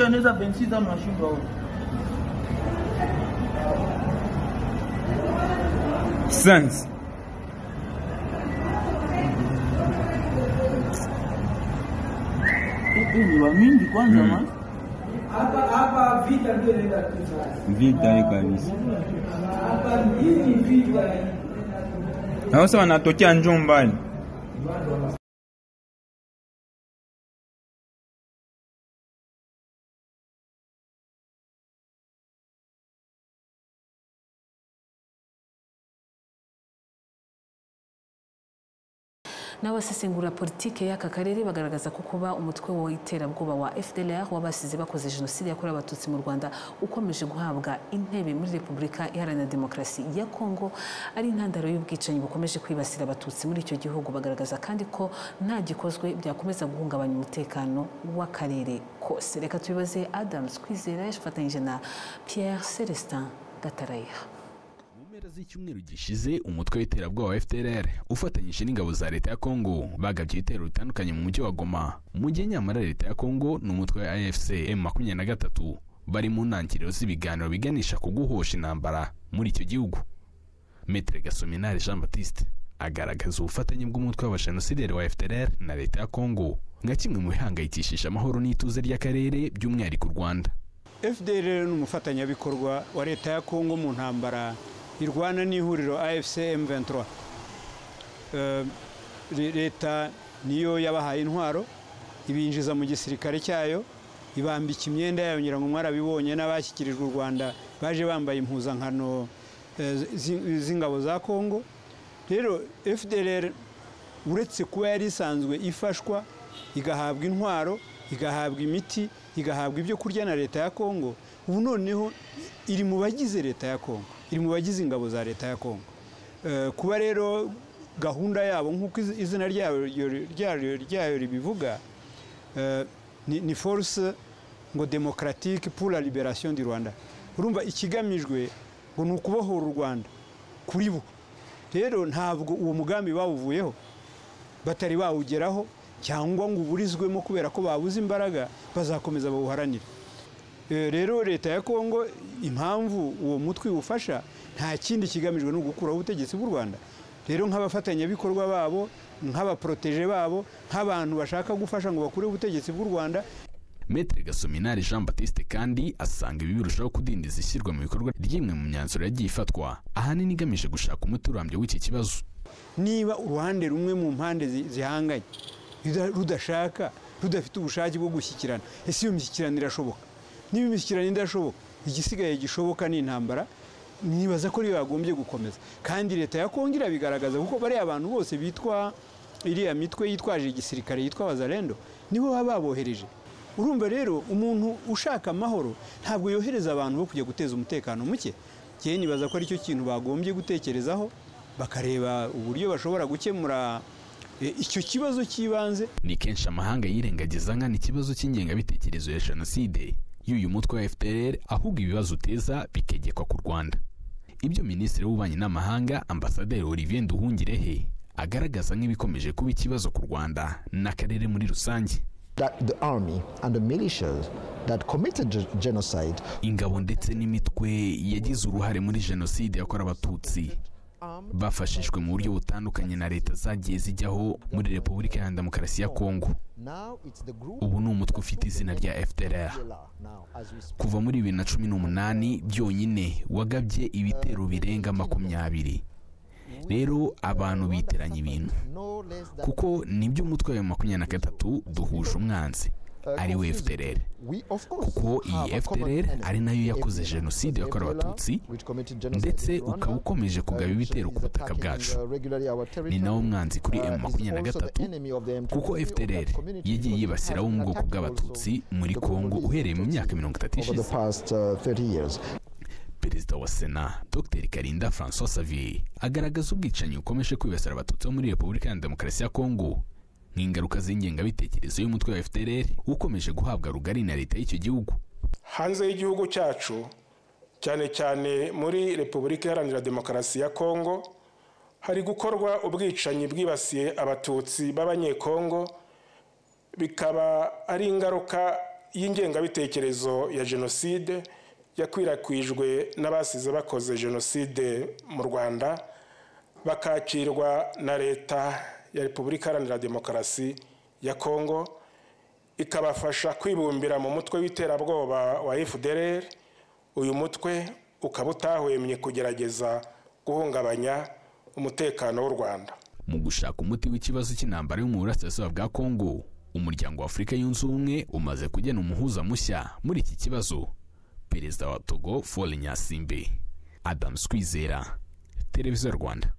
Anaweza 26 ans unashindwa wewe. Sense. Ni wa mingi kwanza man. Hapa vita ndio inaenda tu sasa. Vita ni kabisa. Hapa hii vita. Na wasa wanatokea njoo mbali. N'abasesengura politike y'aka karere bagaragaza ko kuba umutwe w'iterabwoba wa FDLR wabasize bakoze jenoside yakorewe Abatutsi mu Rwanda ukomeje guhabwa intebe muri Repubulika Iharanira Demokarasi ya Kongo ari intandaro y'ubwicanyi bukomeje kwibasira Abatutsi muri icyo gihugu. Bagaragaza kandi ko nta gikozwe byakomeza guhungabanya umutekano w'akarere kose. Reka tubibaze Adams Kwizera yafatanyije na Pierre Celestin Gatarayiha. Z'icyumweru gishize umutwe w'iterabwoba wa FDLR ufatanyije n'ingabo za leta ya Kongo bagabye ibitero bitandukanye mu mujyi wa Goma, mu gihe nyamara leta ya Kongo n'umutwe wa AFC M23 bari mu ntangiriro z'ibiganiro biganisha ku guhosha intambara muri icyo gihugu. Maître Gasominari Jean Baptiste agaragaza ubufatanye bw'umutwe w'abajenosideri wa FDLR na leta ya Kongo nka kimwe mu bihangayikishije amahoro n'ituze ry'akarere by'umwihariko u Rwanda. FDLR ni umufatanyabikorwa wa leta ya Kongo mu ntambara irwana n'ihuriro AFC M23. Leta niyo yabahaye intwaro, ibinjiza mu gisirikare cyayo, ibambika imyenda yayo, ngira ngo mwarabibonye n'abashyikirijwe u Rwanda baje bambaye impuzankano z'ingabo za Kongo. Rero FDLR uretse kuba yari isanzwe ifashwa, igahabwa intwaro, igahabwa imiti, igahabwa ibyo kurya na leta ya Kongo, ubu noneho iri mu bagize leta ya Kongo, iri mu bagize ingabo za leta ya Kongo. Kuba rero gahunda yabo nk'uko izina ryayo ribivuga, ni force ngo démocratique pour la libération du Rwanda. Urumva ikigamijwe ngo ni ukubohora u Rwanda kuri bo. Rero ntabwo uwo mugambi bawuvuyeho, batari bawugeraho cyangwa ngo uburizwemo kubera ko babuze imbaraga, bazakomeza bawuharanire. Rero leta ya Kongo impamvu uwo mutwe ufasha nta kindi kigamijwe no gukuraho ubutegetsi bw'u Rwanda. Rero nk'abafatanyabikorwa babo, nk'abaproteje babo, nk'abantu bashaka gufasha ngo bakure ubutegetsi bw'u Rwanda. Maître Gasominari Jean Baptiste kandi asanga ibi birushaho kudindiza ishyirwa mu bikorwa ry'imwe mu myanzuro yagiye ifatwa, ahanini igamije gushaka umuti urambye w'iki kibazo. Niba uruhande rumwe mu mpande zihanganye rudashaka, rudafite ubushake bwo gushyikirana, ese iyo mishyikirano irashoboka? Niba imishyikirano idashoboka, igisigaye gishoboka ni intambara. Nibaza ko ariyo yagombye gukomeza, kandi leta ya Kongo irabigaragaza, kuko bariya abantu bose bitwa iriya mitwe yitwaje igisirikare yitwa Wazalendo nibo baba babohereje. Urumva rero umuntu ushaka amahoro ntabwo yohereza abantu bo kujya guteza umutekano muke. Njye nibaza ko aricyo kintu bagombye gutekerezaho, bakareba uburyo bashobora gukemura icyo kibazo cy'ibanze. Ni kenshi amahanga yirengagiza nkana ikibazo cy'ingengabitekerezo ya jenoside y'uyu mutwe wa FDLR, ahubwo ibibazo uteza bitegekwa ku Rwanda. Ibyo Minisitiri w'Ububanyi n'Amahanga Ambasaderi Olivier Nduhungirehe agaragaza nk'ibikomeje kuba ikibazo ku Rwanda n'akarere muri rusange. Ingabo ndetse n'imitwe yagize uruhare muri jenoside yakorewe Abatutsi bafashijwe mu buryo butandukanye na leta zagiye zijyaho muri Repubulika ya Demokarasi ya Kongo. Ubu ni umutwe ufite izina rya FDLR. Kuva muri 2018 byonyine wagabye ibitero birenga 20. Rero abantu biteranya ibintu, kuko nibyo umutwe wa 23 duhuje umwanzi ari we FDLR, kuko iyi FDLR ari nayo yakoze jenoside yakorewe Abatutsi, ndetse ukaba ukomeje kugaba ibitero ku butaka bwacu. Ni nawo mwanzi kuri M23, kuko FDLR yagiye yibasira wo mu bwoko bw'Abatutsi muri Kongo uhereye mu myaka 30 ishize. Perezida wa Sena Dr Karinda François Xavier agaragaza ubwicanyi bukomeje kwibasira Abatutsi bo muri Repubulika ya Demokarasi ya Kongo nk'ingaruka z'ingengabitekerezo y'umutwe wa FDLR ukomeje guhabwa rugari na leta y'icyo gihugu. Hanze y'igihugu cyacu, cyane cyane muri Repubulika Iharanira Demokarasi ya Kongo, hari gukorwa ubwicanyi bwibasiye Abatutsi b'Abanyekongo, bikaba ari ingaruka y'ingengabitekerezo ya jenoside yakwirakwijwe n'abasize bakoze jenoside mu Rwanda, bakakirwa na leta ya Repubulika Iharanira Demokarasi ya Kongo, ikabafasha kwibumbira mu mutwe w'iterabwoba wa FDLR. Uyu mutwe ukaba utahwemye kugerageza guhungabanya umutekano w'u Rwanda. Mu gushaka umuti w'ikibazo cy'intambara yo mu burasirazuba bwa Kongo, Umuryango wa Afurika Yunze Ubumwe umaze kugena umuhuza mushya muri iki kibazo, Perezida wa Togo Faure Gnassingbe. Adams Kwizera, Televiziyo Rwanda.